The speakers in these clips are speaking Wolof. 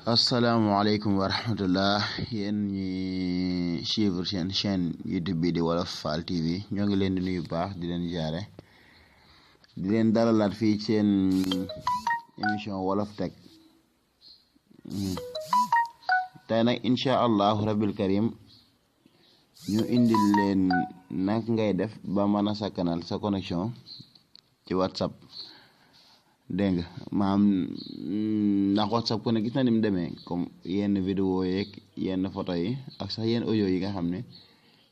asalaamaaleykum wa rahmatullah yéen ñi suivre seen chaîne YouTube bi di Wolof TV ñoo ngi leen di nuyu baax di leen jaare di leen dalalaat fii seen émission Wolof Tech tey nag incha allahu rabbil karim ñu indil leen nag ngay def ba mën a sakkanal sa connexion ci WhatsApp. dégg nga maam ndax WhatsApp ku ne gis na ni mu demee comme yenn vidéo yeeg yenn photo yi ak sax yenn audio yi nga xam ne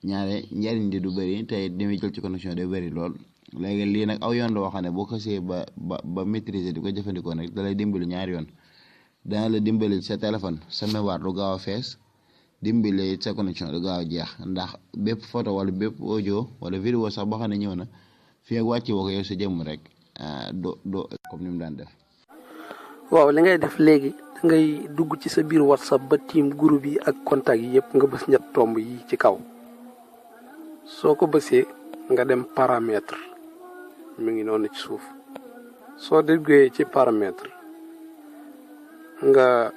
ñaare njariñ di du bëri tey demee jël ci connexion day bëri lool léegi lii nag aw yoon la waxam ne boo xasee ba maîtriser di ko jëfandikoo nag da lay dimbali ñaari yoon dana la dimbali sa téléphone sa mémoire du gaaw a fees dimbali sa connexion du gaaw a jeex ndax bépp photo wala bépp audio wala vidéo sax boo xam ne ñëw na fii ak wàcce woo ko yow sa jëmm rek do comme ni mu daan def. waaw li ngay def léegi da ngay dugg ci sa biir WhatsApp ba tiim groupe yi ak contact yi yëpp nga bës ñett tomb yi ci kaw soo ko bësee nga dem paramètre mi ngi noonu ci suuf soo déggee ci paramètre nga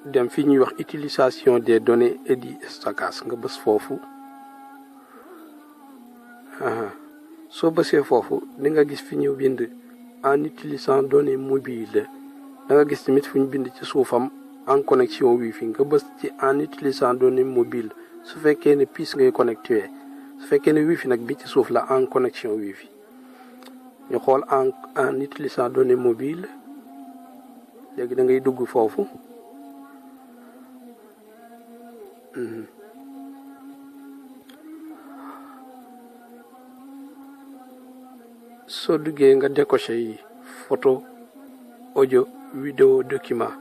dem fi ñuy wax utilisation des données et du stockage nga bës foofu soo bësee foofu di nga gis fi ñu bind en utilisant données mobiles da nga gis tamit fu ñu bind ci suufam en connexion wifi nga bës ci en utilisant données mobiles su fekkee ne puce ngay connecté su fekkee ne wifi nag bi ci suuf la en connexion wifi ñu xool en utilisant données mobiles léegi da ngay dugg foofu soo duggee nga décoché yi photo audio vidéo document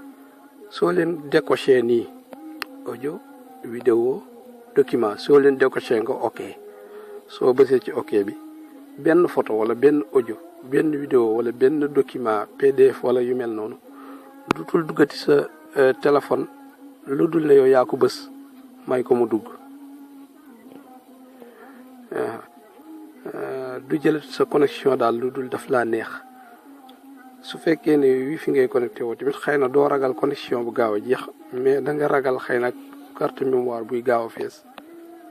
soo leen décoché nii audio vidéo document soo leen décoché nga ok soo bësee ci ok bi benn photo wala benn audio benn vidéo wala benn document PDF wala yu mel noonu dutul duggati sa téléphone lu dul ne yow yaa ko bës may ko mu dugg du jël sa connexion daal lu dul daf laa neex su fekkee ne wifi ngay connecté woo tamit xëy na doo ragal connexion bu gaaw a jeex mais da nga ragal xëy na carte mémoire buy gaaw a fees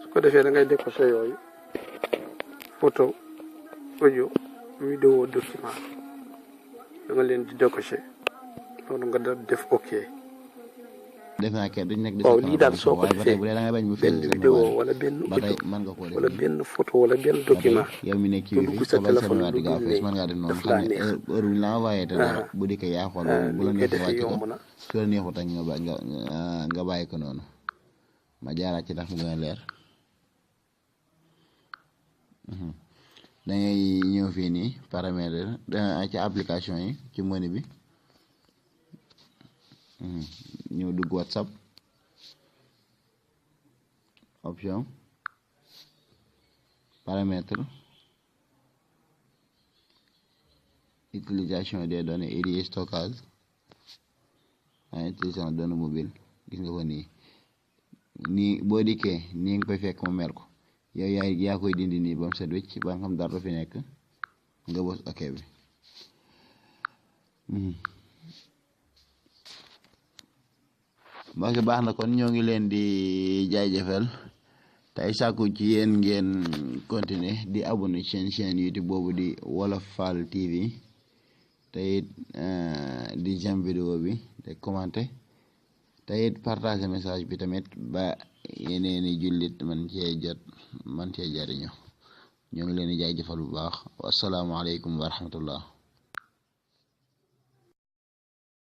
su ko defee da ngay décoché yooyu photo audio vidéo document da nga leen di décoché noonu nga def ok. def naa kay duñ nekk di waaw lii daal soo ko defee benn vidéo wala benn audio wala benn photo wala benn document yow mi nekk ci dugg sa téléphone di gaaw fees mën ngaa def noonu xam ne heure bu la envoyé te dara bu dikkee yaa xool bu la neexee wàcc ko su la neexut ak nga bàyyi ko noonu ma jaaraat ci ndax mu gën a leer da ngay ñëw fii nii paramètre ci application yi ci menu bi ñëw dugg WhatsApp option paramètre utilisation des données et du stockage utilisation données mobile gis nga ko nii boo dikkee nii nga koy fekk mu mel ko yow yaa koy dindi nii ba mu set wecc ba nga xam dara fi nekk nga bës ok bi mbokk baax na kon ñoo ngi leen di jaajëfal tey sàkku ci yéen ngeen continuer di abonné seen chaîne YouTube boobu di Wolof TV te it di j'aime vidéo bi te commenter te it partager message bi tamit ba yeneeni jullit man cee jariñu ñoo ngi leen di jaajëfal bu baax wasalaamaaleykum wa rahmatullah